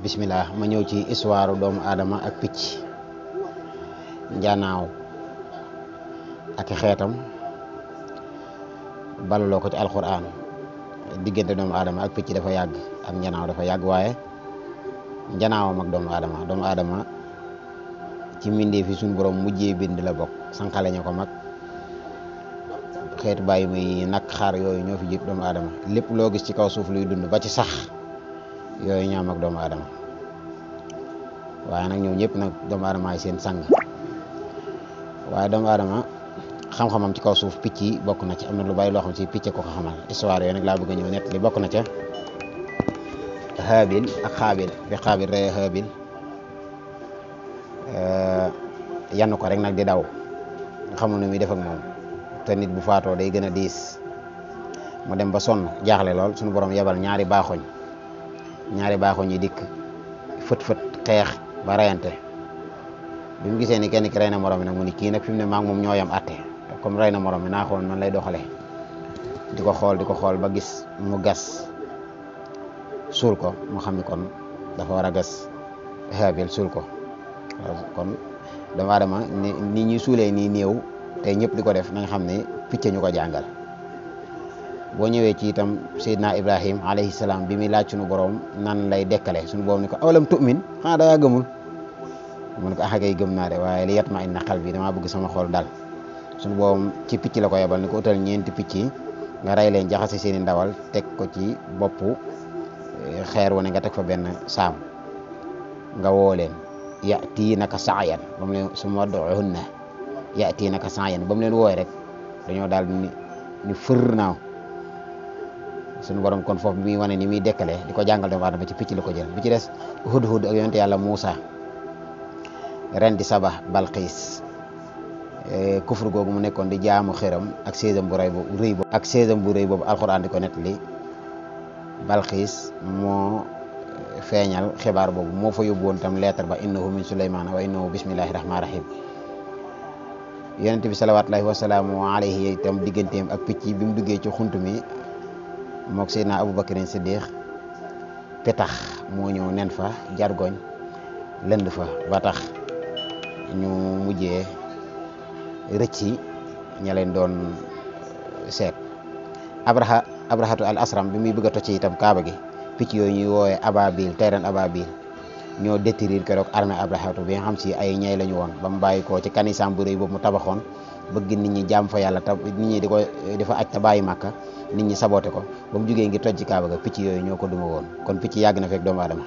bismillah ma ñëw ci histoire doomu aadama ak picc njanaaw ak xeetam baluloo ko ci alquran. diggante doomu aadama ak picc dafa yàgg ak njanaaw dafa yàgg waaye njanaawam ak doomu aadama ci mbindee fi suñu borom mujjee bind la bokk sànqale ñu ko mag xeetu bàyyi muy nag xaar yooyu ñoo fi jiit doomu aadama lépp loo gis ci kaw suuf luy dund ba ci sax yooyu ñoom ak doomu aadama waaye nag ñoom ñëpp nag doomu aadama ay seen sang waaye doomu aadama xam-xamam ci kaw suuf picc yi bokk na ci am na lu bari loo xam ci picc ko xamal histoire yooyu nag laa bëgg a ñëw nett li bokk na ca Haabil ak Xaabil bi Xaabil rey Haabil yann ko rek nag di daw nga xamul nu muy def ak moom te nit bu faatoo day gën a diis mu dem ba sonn jaaxle lool suñu borom yebal ñaari baaxoñ yi dikk fët xeex ba reyante bi mu gisee ni kenn ki rey na morom mi nag mu ni kii nag fi mu ne maa ngi moom ñoo yam atte comme rey na morom mi naa xool man lay doxale di ko xool ba gis mu gas suul ko mu xam ni kon dafa war a gas Haabil suul ko kon doomu aadama ni ñuy suulee nii néew te ñëpp di ko def nañ xam ne picc ñu ko jàngal. boo ñëwee ci itam Seydina Ibrahim alayhi salaam bi muy laaj suñu borom nan lay dekkale suñu borom ni ko awalam tu'min xanaa dangaa gëmul mu ne ko axakay gëm naa de waaye li yatma inna qalbi damaa bëgg sama xol dal suñu borom ci picc la ko yebal ni ko utal ñeenti picc yi nga rey leen jaxase seeni ndawal teg ko ci boppu xeer wane nga teg fa benn saam nga woo leen ya'tiinaka sa'yan ba mu leen summa ud'uhunna ya'tiinaka sa'yan ba mu leen wooy rek dañoo daal ni fër naaw suñu borom kon foofu bi muy wane ni muy dekkale di ko jàngal doomu aadama ci picc la ko jël bi ci des Hudhud ak yonent yàlla Muusa ren di Saba Balqiis kufur googu mu nekkoon di jaamu xëram ak séesam bu rëy boobu alxuraan di ko nettali Balqiis moo feeñal xibaar boobu moo fa yóbbu woon tam lettre ba innahu min Suleymaana wa innahu bismillahi rahmaani rahim yonent bi salawaatullahi wasalaamu alayhi itam digganteem ak picc bi mu duggee ci xunt mi mook Seydina Abubakrin Siddiq petax moo ñëw nen fa jargoñ lënd fa ba tax ñu mujjee rëcci ña leen doon seet abrahatu al asram bi muy bëgg a tocc itam kaaba gi picc yooyu ñuy woowee ababil tayran ababil ñoo détruire keroog armée abrahatu bi nga xam si ay ñay lañu woon ba mu bàyyi ko ci kanisam bu rëy boobu mu tabaxoon bëgg nit ñi jaam fa yàlla nit ñi di fa aj te bàyyi màkka nit ñi saboté ko ba mu jugee ngir toj ci kaaba ga picc yooyu ñoo ko duma woon kon picc yàgg na fekk doomu aadama